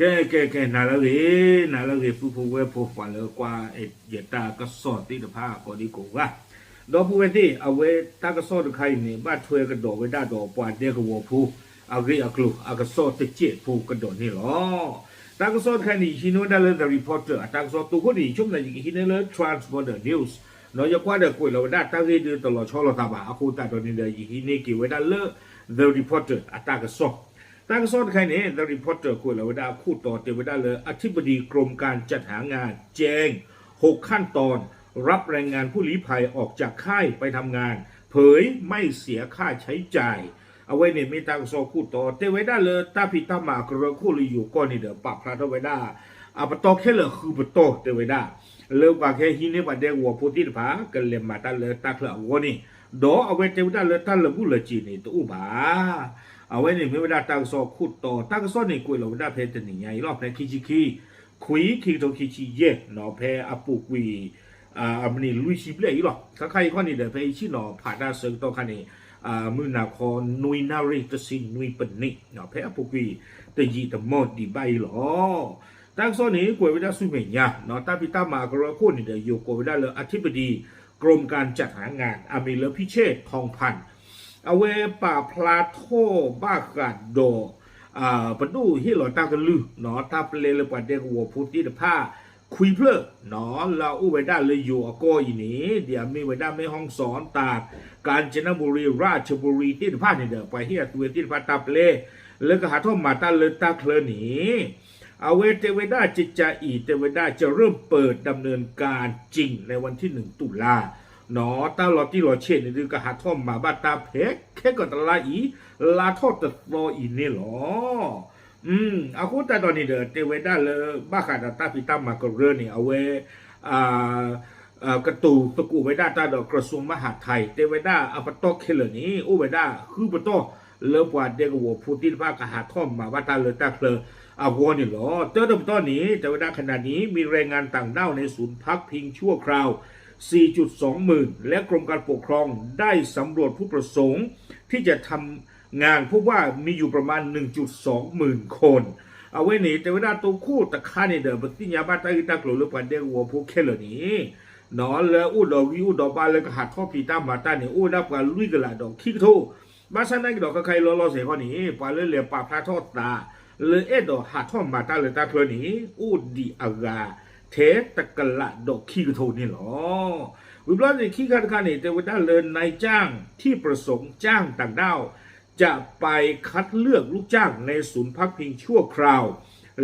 ကဲ ကဲ ကဲ နၤလၢအဂ့ၤ, နၤလၢအဂ့ၤ ပုၢ်ဖိဝဲၢ်ဖိ ပှၤလၢကွၢ်ယတၢ်ကစီၣ်သ့ၣ်တဖၣ်ကိးဒံကိးဂၤ, ဒီပုၢ်ဝဲၢ်သ့ၣ်, အဝဲတၢ်ကစီၣ်တခါအံၤန့ၣ် ဘၣ်ထွဲကဒီးဝဲဒၣ်ဒီးပှၤဒဲကဝီၤဖိ အဂ့ၢ်အကျိၤ အကစီၣ်တစဲးဖိကဒီးန့ၣ်လီၤ. တၢ်ကစီၣ်တခါန့ၣ် ယဟံးန့ၢ်ဝဲဒၣ်လၢ The Reporter အတၢ်ကစီၣ်, တိခိၣ်န့ၣ် ယဆိကမိၣ်သး ယကဟံးန့ၢ်လၢ Trans Border News, ဒီးယကွၢ်ဒီးကွဲးလီၤဝဲဒၣ်တၢ်ဂ့ၢ်ဒုးတလီၤဆီလိာ်သးဘၣ်, အဃိသတးဒီးန့ၣ်ဒီး ယဟံးန့ၢ်က့ၤဝဲဒၣ်လၢ The Reporter အတၢ်ကစီၣ်. တၢ်ကစီၣ်တခါန့ၣ် The Reporter ကွဲးလီၤဝဲဒၣ်အခိၣ်တီတဲဝဲဒၣ်လၢ อธิบดีกรมการจัดหางานแจ้ง หกขั้นตอน รับแรงงานผู้ลี้ภัยออกจากค่ายไปทำงาน เผยไม่เสียค่าใช้จ่าย. အဝဲန့ၣ်မ့ၢ်တၢ်ကစီၣ်ခိၣ်တီ တဲဝဲဒၣ်လၢတၢ်ဖံးတၢ်မၤအကရၢခိၣ်လၢယိၤကီၢ်န့ၣ်ဒီး ပာ်ဖျါထီၣ်ဝဲဒၣ် အပတီၢ်ခဲလၢာ်ဃုပတီၢ်တဲဝဲဒၣ် လၢပှၤကဟဲဟံးန့ၢ်ပှၤဒဲကဝီၤဖိသ့ၣ်တဖၣ် ကလဲၤမၤတၢ်လၢတၢ်ချၢအဂီၢ်န့ၣ်, ဒီးအဝဲတဲဝဲဒၣ်လၢတၢ်လၢာ်ဘူၣ်လၢာ်စ့ၤန့ၣ်တအိၣ်ဘၣ်. အဝဲန့ၣ်မ့ၢ်ဝဲဒၣ်တၢ်ကစီၣ်ခိၣ်တီ, တၢ်ကစီၣ်န့ၣ်ကွဲးလီၤဝဲဒၣ်ဖဲတနံၤညါအံၤလီၤ, ဖဲခံဆံခံ ခွံ ခံကထိခံဆံယဲၢ်, ဖဲအပူၤကွံာ် အမံးနံးလွံၢ်ဆံဘျဲၣ်အံၤလီၤ. ခါခါအံၤခီန့ၣ်ဒီး ဖဲယဆ့ၣ်နီၤဖးတၢ်ဆၢကတီၢ်ခါန့ၣ် မုၢ်နၤခီနွံနၣ်ရံၣ်တဆံနွံပနံး, ဖဲအပူၤကွံာ်တယံာ်တမီၢ်ဒံးဘၣ်အံၤလီၤ. တၢ်ကစီၣ်န့ၣ်ကွဲးဝဲဒၣ်ဆူမဲာ်ညါ, တၢ်ဖံးတၢ်မၤအကရၢခိၣ်န့ၣ်ဒီး ယိၤကိးဝဲဒၣ်လၢ อธิบดีกรมการจัดหางาน အမံၤလၢ ဖံဆဲၣ် ทองพัน အဝဲပာ်ဖျါထီၣ်ဘၣ်ဃးဒီး ပဒိၣ်ဟ့ၣ်လီၤတၢ်ကလုၢ် တၢ်ပျဲလၢပှၤဒဲကဝီၤဖိသ့ၣ်တဖၣ် ခွံဖျၢၣ် လၢအအိၣ်ဝဲဒၣ်လၢယိၤအကီၢ်အံၤန့ၣ် ဒ်အမ့ၢ်ဝဲဒၣ် မဲၢ်ဟီၣ်စီၣ်, တၢ်, ကၣ်စနဘူရံ, ရၣ်ဆဘူရံသ့ၣ်တဖၣ်န့ၣ်ဒီး ပှၤဟ့ၣ်အသုဝဲသ့ၣ်တဖၣ်တၢ်ပျဲ လၢကဟးထီၣ်မၤတၢ်လၢတၢ်ချၢန့ၣ် အဝဲတဲဝဲဒၣ် ကကးအံၤ တဲဝဲဒၣ် จะเริ่มเปิดดำเนินการจริงในวันที่หนึ่งตุลา တၢ်လီၤတံၢ်လီၤဆဲးန့ၣ်ဒုး ကဟးထီၣ်မၤဘၣ်တၢ်ဖဲခဲကီးတလါအံၤ လါထီၣ်တသီအံၤန့ၣ်လီၤ. အဃိသတးဒီးန့ၣ်ဒီး တဲဝဲဒၣ်လၢ ဘၣ်ဃးဒီးတၢ်ဖံးတၢ်မၤကရၢန့ၣ် အဝဲ ကတိၤသကိးဝဲဒၣ်တၢ်ဒီး กระทรวงมหาดไทย တဲဝဲဒၣ်အပတီၢ်ခဲလၢာ်န့ၣ် အိၣ်ဝဲဒၣ်ဃုပတီၢ် လၢပှၤဒဲကဝီၤဖိသ့ၣ်တဖၣ်ကဟးထီၣ်မၤဘၣ်တၢ်လၢတၢ်ချၢအဂီၢ်န့ၣ်လီၤ. တၢတပတီၢ်န့ၣ် တဲဝဲဒၣ် ขณะนี้มีแรงงานต่างด้าวในศูนย์พักพิงชั่วคราว สี่จุดสองหมื่น และกรมการปกครองได้สำรวจผู้ประสงค์ที่จะทำงานพบว่ามีอยู่ประมาณ หนึ่งจุดสองหมื่นคน အဝဲန့ၣ် တဲဝဲဒၣ်တိခိၣ်တခါန့ၣ်ဒီး ပသ့ၣ်ညါဘၣ်တၢ်ဂ့ၢ်တၢ်ကျိၤလၢပှၤဒဲကဝီၤဖိခဲလၢာ်န့ၣ် လၢအိၣ်ဒီးဂံၢ်အိၣ်ဒီးဘါလၢကဟးထီၣ်ဖံးတၢ်မၤတၢ်န့ၣ် အိၣ်ဝဲဒၣ်ပှၤလွံၢ်ကလးဒီးခံကထိ, ဘၣ်ဆၣ်နာ်က့ၤဒီး ခဲခါအံၤလီၤလီၤဆဲးခီန့ၣ် ပှၤလၢလဲၤပာ်ဖျါထီၣ်သး လၢအဲၣ်ဒိးဟးထီၣ်မၤတၢ်လၢတၢ်ချၢန့ၣ် အိၣ်ဒံးအဂၤ ထဲတကလးဒီးခံကထိန့ၣ်လီၤ. ဝံၤဘျီန့ၣ် ခံခါတခါန့ၣ် တဲဝဲဒၣ်လၢ นายจ้างที่ประสงค์จ้างต่างด้าว จะไปคัดเลือกลูกจ้างในศูนย์พักพิงชั่วคราว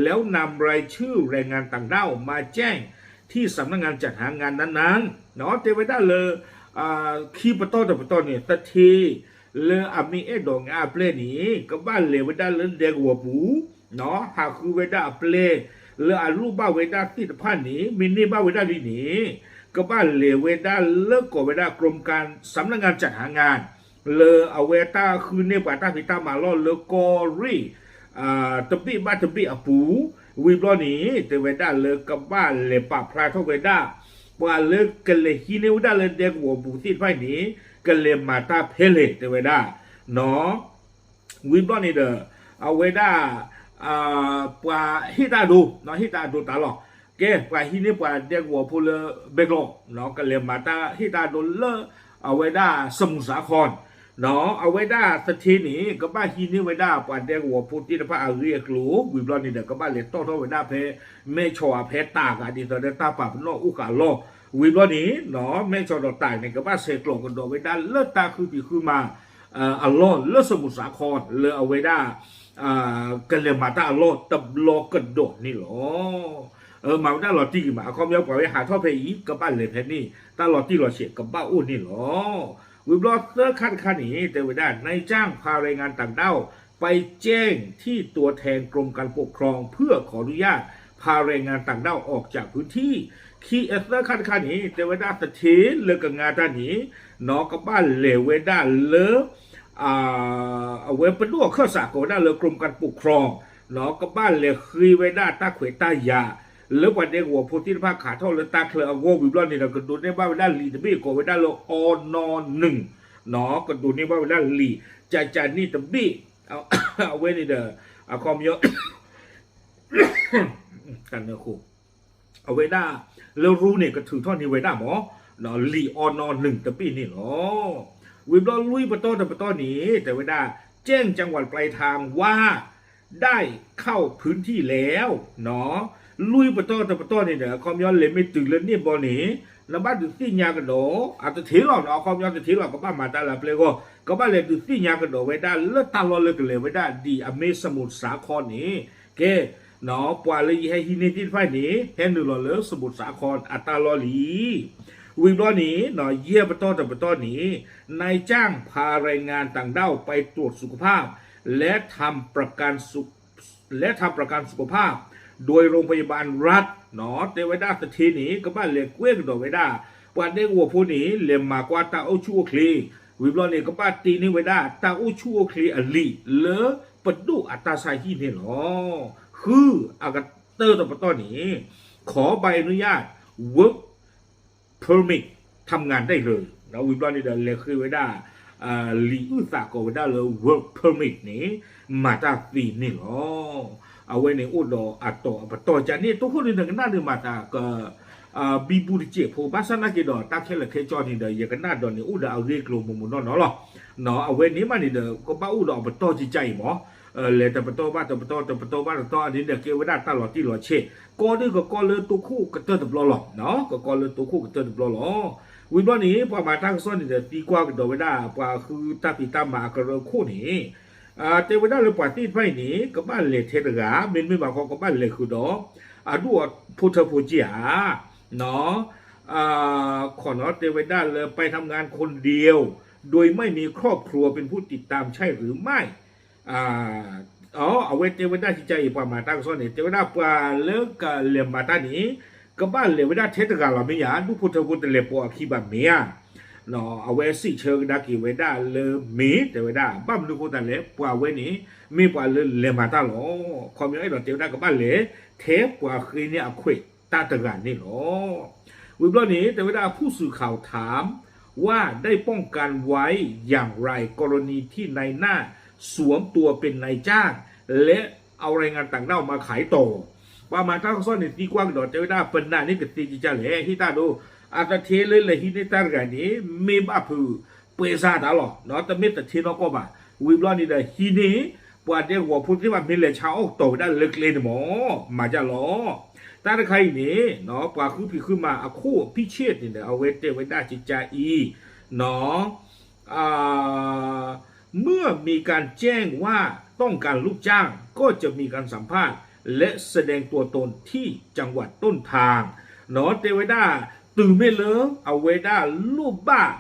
แล้วนำรายชื่อแรงงานต่างด้าวมาแจ้งที่สำนักงานจัดหางานนั้นๆ တဲဝဲဒၣ်လၢ ခံပတီၢ်တပတီၢ်န့ၣ် သထ့ လၢအမ့ၢ်အဲၣ်ဒိးငါအပျဲၢ်န့ၣ် ကဘၣ်လဲၤဝဲဒၣ်လၢဒဲကဝီၤပူၤ ဟးဃုဝဲဒၣ်အပျဲၢ် လၢအလိၣ်ဘၣ်ဝဲဒၣ်သ့ၣ်တဖၣ်န့ၣ် မ့ၢ်န့ၢ်ဘၣ်ဝဲဒၣ်လံန့ၣ် ကဘၣ်လဲၤဝဲဒၣ်လၢကိးဝဲဒၣ် กรมการ สำนักงานจัดหางาน လၢအဝဲတၢ်ဃုန့ၢ်ပှၤတၢ်ဖံးတၢ်မၤလီၢ်လၢကီၢ်ရ့ၣ် တဘ့ၣ်ဘၣ်တဘ့ၣ်အပူၤ, ဝံၤဘျီန့ၣ် တဲဝဲဒၣ်လၢကဘၣ်လဲၤပာ်ဖျါထီၣ်ဝဲဒၣ် ပှၤလၢကလဲၤဟံးန့ၢ်ဝဲဒၣ်လၢဒဲကဝီၤပူၤသ့ၣ်တဖၣ်န့ၣ် ကလဲၤမၤတၢ်ဖဲလဲၣ် တဲဝဲဒၣ် ဝံၤဘျီန့ၣ်ဒီး အဝဲဒၣ် ပှၤဟ့ၣ်တၢ်အဒိ ဟ့ၣ်တၢ်အဒိတၢ်လီၢ်, ကဲ ပှၤဟံးန့ၢ်ပှၤဒဲကဝီၤဖိလၢဘဲကျိာ် ကလဲၤမၤတၢ်ဟ့ၣ်တၢ်အဒိလၢ အဝဲဒၣ် สมุทรสาคร အဝဲဒၣ်သထ့န့ၣ် ကဘၣ်ဟံးန့ၢ်ဝဲဒၣ်ပှၤဒဲကဝီၤဖိသ့ၣ်တဖၣ်အဂ့ၢ်အကျိၤ ဝံၤဘျီန့ၣ်ဒီး ကဘၣ်လဲၤတီၣ်ထီၣ်ဝဲဒၣ်ဖဲ မဲၢ်ဆီး ဖဲတၢ်ဂၤဒ်သိးဒီးတၢ်ပာ်ပနီၣ်အိၣ်ဃာ်အလီၢ်, ဝံၤဘျီန့ၣ် မဲၢ်ဆီးဒီးတၢ်န့ၣ် ကဘၣ်ဆဲးကျိးကဒီးဝဲဒၣ်လၢတၢ်ဃုဖံးဃုမၤ အလီၢ်လၢ สมุทรสาคร လၢအဝဲဒၣ် ကလဲၤမၤတၢ်အလီၢ်တဘျီကဒီးန့ၣ်လီၤ. မၤဝဲဒၣ်လီၤတံၢ်ဂ့ၤမး အခီပညီပှၤဝဲဟးထီၣ်ဖဲအံၤ ကဘၣ်လဲၤဖဲန့ၣ် တၢ်လီၤတံၢ်လီၤဆဲးကဘၣ်အိၣ်န့ၣ်လီၤ. ဝံၤဘျီသၢခါတခါန့ၣ် တဲဝဲဒၣ် นายจ้างพาแรงงานต่างด้าวไปแจ้งที่ตัวแทนกรมการปกครอง เพื่อขออนุญาตพาแรงงานต่างด้าวออกจากพื้นที่ ခံ သၢခါတခါန့ၣ် တဲဝဲဒၣ်သထ့လၢကငါတၢ်န့ၣ် နီၢ်ကဘၣ်လဲၤဝဲဒၣ်လၢ အဝဲပဒိၣ်အခၢၣ်စးကိးဝဲဒၣ်လၢ กรมการปกครอง နီၢ်ကဘၣ်လဲၤဃ့ဝဲဒၣ်တၢ်ခွဲးတၢ်ယာ် လၢပှၤဒဲကဝီၤဖိသ့ၣ်တဖၣ်ခးထီၣ်လၢတၢ်ချၢအဂီၢ် ဝံၤဘျီန့ၣ်ဒီး ကဒိးန့ၢ်ဘၣ်ဝဲဒၣ်လံာ်တဘ့ၣ်ကိးဝဲဒၣ်လၢ အီနီၢ်နုၣ် နီၢ်ကဒိးန့ၢ်ဘၣ်ဝဲဒၣ်လံာ် ကကန့ၣ်တဘ့ၣ် အဝဲန့ၣ်ဒီး အခီပညီ အဝဲဒၣ် လၢရူန့ၣ် ကထုးထီၣ်န့ၢ်ဝဲဒၣ်မး လံာ်အီနီနုာ်တဘ့ၣ်န့ၣ်လီၤ. ဝံၤဘျီလွံၢ်ပတီၢ်တပတီၢ်န့ၣ် တဲဝဲဒၣ် แจ้งจังหวัดปลายทางว่า ได้เข้าพื้นที่แล้ว လွံၢ်ပတီၢ်တပတီၢ်န့ၣ်ဒီး အခီပညီလဲၤမ့ၢ်တုၤလၢန့ၣ်ဘျီန့ၣ် နဘၣ်ဒုးသ့ၣ်ညါကဒီး အတထံၣ်လီၤနီၤ အခီပညီတထံၣ်လီၤ ကဘၣ်မၤတၢ်လၢအပျဲၢ်အဂီၢ် ကဘၣ်လဲၤဒုးသ့ၣ်ညါကဒီးဝဲဒၣ်လၢတၢ်လီၢ်လၢကလဲၤဝဲဒၣ်ဒ်အမ့ၢ် สมุทรสาคร န့ၣ် ကဲ ပှၤလၢယဟဲဟံးန့ၢ်သ့ၣ်တဖၣ်န့ၣ် ဟဲနုာ်လီၤလၢ สมุทรสาคร အတၢ်လီၢ်လံ ဝံၤဘျီန့ၣ် ယဲၢ်ပတီၢ်တပတီၢ်န့ၣ် นายจ้างพาแรงงานต่างด้าวไปตรวจสุขภาพ และทำประกันสุข และทำประกันสุขภาพ โดยโรงพยาบาลรัฐ တဲဝဲဒၣ်သထ့န့ၣ် ကဘၣ်လဲၤကွဲကဒီးဝဲဒၣ် ပှၤဒဲကဝီၤဖိန့ၣ် လဲၤမၤကွၢ်တၢ်အိၣ်ဆူၣ်အိၣ်ချ့ ဝံၤဘျီန့ၣ် ကဘၣ်တ့န့ၢ်ဝဲဒၣ်တၢ်အိၣ်ဆူၣ်အိၣ်ချ့အလံာ်လၢပဒိၣ်အတၢ်ဆါဟံၣ်န့ၣ်လီၤ. ဃုအကတၢၢ်တပတီၢ်န့ၣ် ขอใบอนุญาต work permit ทำงานได้เลย ဝံၤဘျီန့ၣ်ဒီး လဲၤဃ့ဝဲဒၣ် လံာ်အုၣ်သးကိးဝဲဒၣ်လၢ work permit န့ၣ် မၤတၢ်သ့န့ၣ်လီၤ. အဝဲန့ၣ်အိၣ်ဒီးအတီၤအပတီၢ်ကန့ၣ် တိခိၣ်န့ၣ်ဒီးကနၣ်ဒုးမၤသးက ဘံဘူတစဲးဖိ ဘၣ်ဆၣ်နာ်က့ဒီး တၢ်ခဲလၢာ်ခဲဆ့န့ၣ်ဒီး ယကနၣ်ဒီးန့ၣ် အိၣ်ဒီးအဂ့ၢ်ကျိၤမိၢ်မိၢ်နီၢ်နီၢ်လီၤ. အဝဲန့ၣ်မးန့ၣ်ဒီး ကဘၣ်အိၣ်ဒီးအပတီၢ်ကကါအံၤမး လဲၤတပတီၢ်ဘၣ်တပတီၢ် တပတီၢ်ဘၣ်တပတီၢ်အန့ၣ်ဒီး ကဲဝဲဒၣ်တၢ်လီၤတံၢ်လီၤဆဲး ကီဒုးကကီလၢတိခိၣ်ကတၢၢ်တဘျီလီၤ. ကကီလၢတိခိၣ်ကတၢၢ်တဘျီလီၤ. ဝံၤဘျီန့ၣ် ပှၤမၤတၢ်ကစီၣ်န့ၣ်ဒီး သံကွၢ်ကဒီးဝဲဒၣ် ပှၤဃုတၢ်ဖံးတၢ်မၤအကရၢခိၣ်န့ၣ် တဲဝဲဒၣ်လၢပှၤသ့ၣ်တဖၣ်အံၤန့ၣ် ကဘၣ်လဲၤထဲတဂၤ မ့တမ့ၢ်ဘၣ်ခီ ကဘၣ်လဲၤဃုာ်ဒီး အဒူၣ်ဖိထၢဖိက့ဧါ ခီနီၤ တဲဝဲဒၣ်လၢ ไปทำงานคนเดียว โดยไม่มีครอบครัวเป็นผู้ติดตามใช่หรือไม่ အဝဲတဲဝဲဒၣ်ကကါအံၤ ပှၤမၤတၢ်ကစီၣ်န့ၣ် တဲဝဲဒၣ်ပှၤလၢကလဲၤမၤတၢ်န့ၣ် ကဘၣ်လဲၤဝဲဒၣ်ထဲတဂၤလီၤမ့ၢ်ဧါ ဒူၣ်ဖိထၢဖိတလဲၤပိာ်အခံဘၣ်မ့ၢ်ဧါ အဝဲစံးဆၢကဒါက့ၤဝဲဒၣ်လၢမ့ၢ်တဲဝဲဒၣ် ဘၣ်မနုၤဃိသတးလဲၣ် ပှၤဝဲန့ၣ် မ့ၢ်ပှၤလၢလဲၤမၤတၢ်လီၤ. ခီပညီအဲၣ်ဒိးတဲဝဲဒၣ်ကဘၣ်လဲၤထဲပှၤဃ့န့ၢ်အခွဲးတၢ်တဂၤန့ၣ်လီၤ. ဝံၤဘျီန့ၣ် တဲဝဲဒၣ် ผู้สื่อข่าวถามว่าได้ป้องกันไว้อย่างไรกรณีที่นายหน้าสวมตัวเป็นนายจ้างและเอาแรงงานต่างด้าวมาขายต่อ ပှၤမၤတၢ်ကစီၣ်န့ၣ်သံကွၢ်ကဒီး တဲဝဲဒၣ်ပနၢ်န့ၣ်ကသ့ကကါလဲၣ် ဟ့ၣ်တၢ်ဒိ အတထ့လၢလဲၤဟံးန့ၢ်တၢ်တဂၤန့ၣ် မ့ၢ်ဘၣ်ဖုးပှဲၤစါတၢ်လီၤ တမ့ၢ်တထ့နီၢ်ကီၢ်ဘၣ်. ဝံၤဘျီန့ၣ်ဒီးဟံးန့ၢ် ပှၤဒဲကဝီၤဖိသ့ၣ်တဖၣ်မ့ၢ်လဲၤဆါအီၣ်ကတီၤဝဲဒၣ်လၢကျဲန့ၣ်မး မၤဒ်လီၤ. တၢ်တခါအံၤန့ၣ် ပှၤဃုဖံးဃုမၤအခိၣ် ဖံဆ့ၣ်န့ၣ်ဒီး အဝဲတဲဝဲဒၣ်ကကါအံၤ เมื่อมีการแจ้งว่าต้องการลูกจ้างก็จะมีการสัมภาษณ์และแสดงตัวตนที่จังหวัดต้นทาง တဲဝဲဒၣ် တုၤမ့ၢ်လၢအဝဲဒၣ်လိၣ်ဘၣ်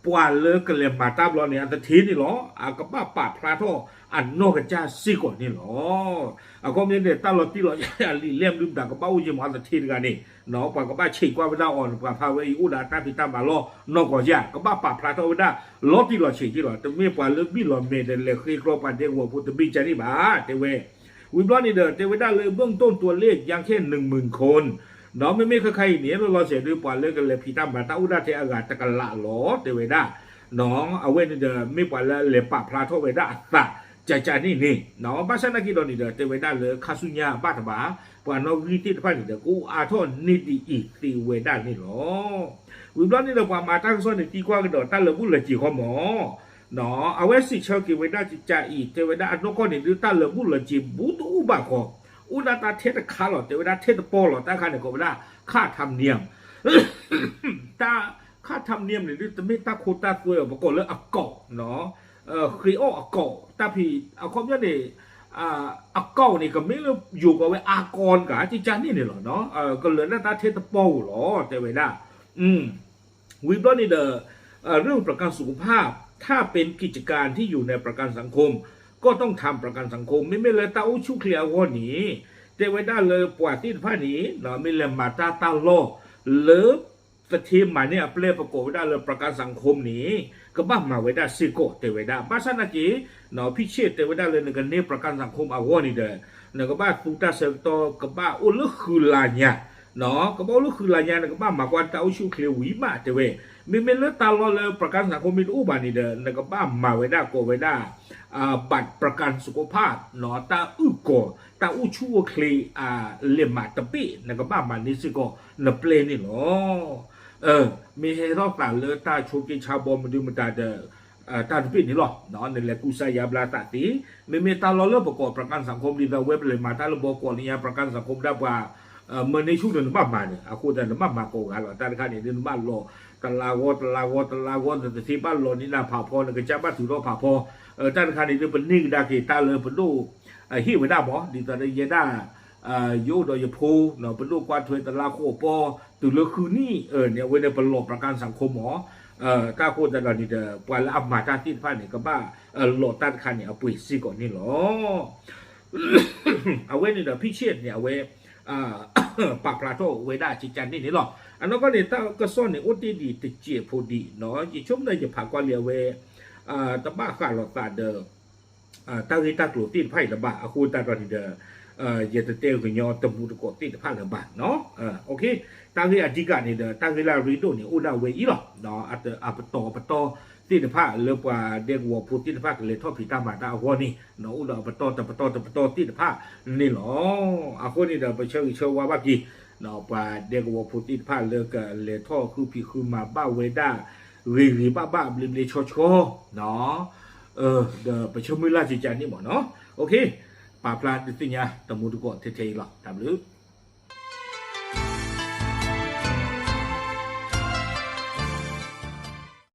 ပှၤလၢကလဲၤမၤတၢ်ဘျီန့ၣ် အတထ့န့ၣ်လီၤ အကဘၣ်ပာ်ဖျါထီၣ်အနီၢ်ကစၢ်စ့ၢ်ကီးန့ၣ်လီၤ. အခီပညီန့ၣ် တၢ်လီၤတံၢ်လီၤဆဲးအလံာ်လဲၢ်မနုၤမတၤကဘၣ်အိၣ်ယံၤမး အတထ့တဂၤန့ၣ် ပှၤကဘၣ်ဆံးကွၢ်ဝဲဒၣ်အီၤ ပှၤဖးဝဲအံၤအိၣ်ဒီးတၢ်ဖံးတၢ်မၤလီၢ်နီၢ်ကီၢ်ဧါ ကဘၣ်ပာ်ဖျါထီၣ်ဝဲဒၣ်လီၤတံၢ်လီၤဆဲးက့လီၤ. တမ့ၢ်ပှၤလၢဘံၣ်လီၤမဲာ်ဒီးလဲၤဃ့ကျီပှၤဒဲကဝီၤဖိတဘ့ၣ်ကန့ၣ်ဘၣ် တဲဝဲ ဝံၤဘျီန့ၣ်ဒီး တဲဝဲဒၣ်လၢ เบื้องต้นตัวเลขยังแค่หนึ่งหมื่นคน ဒီးမ့မ့ၢ်ခဲခါအံၤန့ၣ် လီၤလီၤဆဲးဒုးပှၤလၢကလဲၤဖံးတၢ်မၤတၢ်အိၣ်ဒၣ်ထဲအဂၤတကလးလီၤ တဲဝဲဒၣ် အဝဲန့ၣ်ဒီး မ့ၢ်ပှၤလၢလဲၤပာ်ဖျါထီၣ်ဝဲဒၣ်အသး ကကါန့ၣ်န့ၣ် ဘၣ်ဆၣ်နာ်က့ဒီးန့ၣ်ဒီး တဲဝဲဒၣ်လၢခါဆူညါဘၣ်တဘၣ် ပှၤနီၣ်ဂံၢ်သ့ၣ်တဖၣ်န့ၣ်ဒီး ကအိၣ်အါထီၣ်န့ၢ်ဒ်အံၤသ့ဝဲဒၣ်န့ၣ်လီၤ. ဝံၤဘျီန့ၣ်ဒီး ပှၤမၤတၢ်ကစီၣ်န့ၣ် သံကွၢ်ကဒီးတၢ်လၢာ်ဘူၣ်လၢာ်စ့ၤခီမး အဝဲစံးဆၢက့ၤဝဲဒၣ်ကကါအံၤ တဲဝဲဒၣ်အနီၢ်ကီၢ်န့ၣ်ဒုး တၢ်လၢာ်ဘူၣ်လၢာ်စ့ၤဘူးတအိၣ်ဘၣ်ဃီ အိၣ်ဒၣ်တၢ်ထဲတခါလီၤ တဲဝဲဒၣ်ထဲတပီၢ်လီၤ တၢ်ခါန့ၣ်ကိးဝဲဒၣ် ค่าธรรมเนียม တၢ် ค่าธรรมเนียม န့ၣ်ဒုး တမ့ၢ်တၢ်ခိတၢ်သွဲအီၤ ပကိးလၢအကီး ဃ့အီၣ်အကီး တၢ်ဖံး အခီပညီန့ၣ် အကီးန့ၣ် ကမ့ၢ်လၢယိၤကိးဝဲအါကီကၤ ကကါန့ၣ်န့ၣ်လီၤ ကလၢာ်ဒၣ်တၢ်ထဲတပီၢ်ဧိၤလီၤ တဲဝဲဒၣ် ဝံၤဘျီန့ၣ်ဒီး เรื่องประกันสุขภาพ ถ้าเป็นกิจการที่อยู่ในประกันสังคม ก็ต้องทำประกันสังคม မ့မ့ၢ်လၢတၢ်အိၣ်ဆူၣ်ချ့အဂီၢ်န့ၣ် တဲဝဲဒၣ်လၢပှၤသ့ၣ်တဖၣ်န့ၣ် မ့ၢ်လဲၤမၤတၢ်တၢ်လီၢ်လၢ သထ့မၤန့ၢ်အပျဲၢ်ပကိးဝဲဒၣ်လၢ ประกันสังคม န့ၣ် ကဘၣ်မၤဝဲဒၣ်စ့ၢ်ကီးတဲဝဲဒၣ် ဘၣ်ဆၣ်နာ်က့ ဖံဆ့ၣ်တဲဝဲဒၣ်လၢနကန့ၢ် ประกันสังคม အဂီၢ်န့ၣ်ဒီး နကဘၣ်သူတၢ်ဆၢကတီၢ် ကဘၣ်အိၣ်လၢဃုလါညါ ကဘၣ်အိၣ်လၢဃုလါညါ နကဘၣ်မၤကွၢ်တၢ်အိၣ်ဆူၣ်အိၣ်ချ့ဝံၤမးတဲဝဲ မ့မ့ၢ်လၢတၢ်လီၢ်လၢ ประกันสังคม မ့ၢ်တအိၣ်ဘၣ်န့ၣ်ဒီး နကဘၣ်မၤဝဲဒၣ်ကိးဝဲဒၣ် บัตรประกันสุขภาพ နီၤ တၢ်အုၣ်ကီၤ တၢ်အိၣ်ဆူၣ်အိၣ်ချ့ အလဲၤမးတဘ့ၣ် နကဘၣ်မၤန့ၢ်စ့ၢ်ကီးနပျဲၢ်န့ၣ်လီၤ. မ့ၢ်ဟဲထီၣ်သးလၢတၢ်ဆိက့ဆါဘီမနုၤမတၤဒီး တၢ်တဘ့ၣ်န့ၣ်လီၤ. နလဲၤကူစါယါဘျါသးသ့, မ့မ့ၢ်တၢ်လီၢ်လၢပကိး ประกันสังคม ဒ်သိးဝဲပလဲၤမၤတၢ်လၢဘီကီးလၢညါ ประกันสังคม ဒၣ်ပှၤ မၢန့ၢ်ဆူၣ်ဒီးနဘၣ်မၤန့ၣ် အဃိသတးနဘၣ်မၤကိးဂၤလီၤ. တၢ်တခါန့ၣ်ဒ်နဘၣ်လီၤ တလါဂီၤ တလါဂီၤ တလါဂီၤ နတသ့ဘၣ်လီၤန့ၢ်နၤဖးဖီ နကစၢ်ဘၣ်ထုးထီၣ်ဖးဖီ, တၢ်တခါန့ၣ်ဒ်ပန့ၢ်ကဒါက့ၤတၢ်လၢပဒိၣ် ဟ့ၣ်ဝဲဒၣ်မး ဒ်သိးဒီးယဲဒၣ် ယအိၣ်ဒီးယဖိ ပဒိၣ်ကွၢ်ထွဲတလါဃိးပီ တုၤလၢဃုနံၣ်န့ၣ် အဝဲန့ၣ်ပလီၤ ประกันสังคม မး တၢ်ဃိသတးဒီးန့ၣ်ဒီး ပှၤလၢအမၤတၢ်သ့ၣ်တဖၣ်န့ၣ် ကဘၣ်လီၤတၢ်တခါန့ၣ်အပှ့ၤစ့ၢ်ကီးန့ၣ်လီၤ. အဝဲန့ၣ်ဒီး ဖံဆ့ၣ်န့ၣ် အဝဲ ပာ်ဖျါထီၣ်ဝဲဒၣ်ကကန့ၣ်န့ၣ်လီၤ. အနီၢ်ကီၢ်န့ၣ် တၢ်ကစီၣ်န့ၣ် အိၣ်တ့ၢ်ဒံးတစဲးဖိဒံးနီၤ ယဆိကမိၣ်ယဖးကွၢ်လံအဝဲ တဘၣ်ဃးလိာ်သးဒီး တၢ်ဂ့ၢ်တၢ်ကျိၤသ့ၣ်တဖၣ်အံၤလၢၤဘၣ် အဃိသတးဒီးန့ၣ်ဒီး ယတတဲကညီတမူတကိးသ့ၣ်တဖၣ်လၢၤဘၣ်နီၤ. တၢ်ဂ့ၢ်အဓိကန့ၣ်ဒီး တၢ်ဂ့ၢ်လၢအရ့ဒိၣ်န့ၣ် အိၣ်ဒၣ်ဝဲအံၤလီၤ. အပတီၢ်ပတီၢ်သ့ၣ်တဖၣ်လၢပှၤဒဲကဝီၤဖိသ့ၣ်တဖၣ်ကလဲၤထီၣ်ဖံးတၢ်မၤတၢ်အဂီၢ်န့ၣ် အိၣ်ဒီးအပတီၢ်တပတီၢ်တပတီၢ်သ့ၣ်တဖၣ်န့ၣ်လီၤ. အဃိန့ၣ်ဒီး ပဆၢဂ့ၤဆၢဝါဘၣ်က့ၤ ပှၤဒဲကဝီၤဖိသ့ၣ်တဖၣ်လၢကလဲၤထီၣ်ဃုဖံးဃုမၤဘၣ်ဝဲဒၣ် ဂ့ၤဂ့ၤဘၣ်ဘၣ်ဘျ့ဘျ့ဆှီဆှီ ဒီးပဆၢမုၢ်လၢ်ကကန့ၣ်မးနီၤ. ပာ်ဖျါဒုးသ့ၣ်ညါတမူတကိးထဲထဲအံၤလီၤ. တၢ်ဘျုး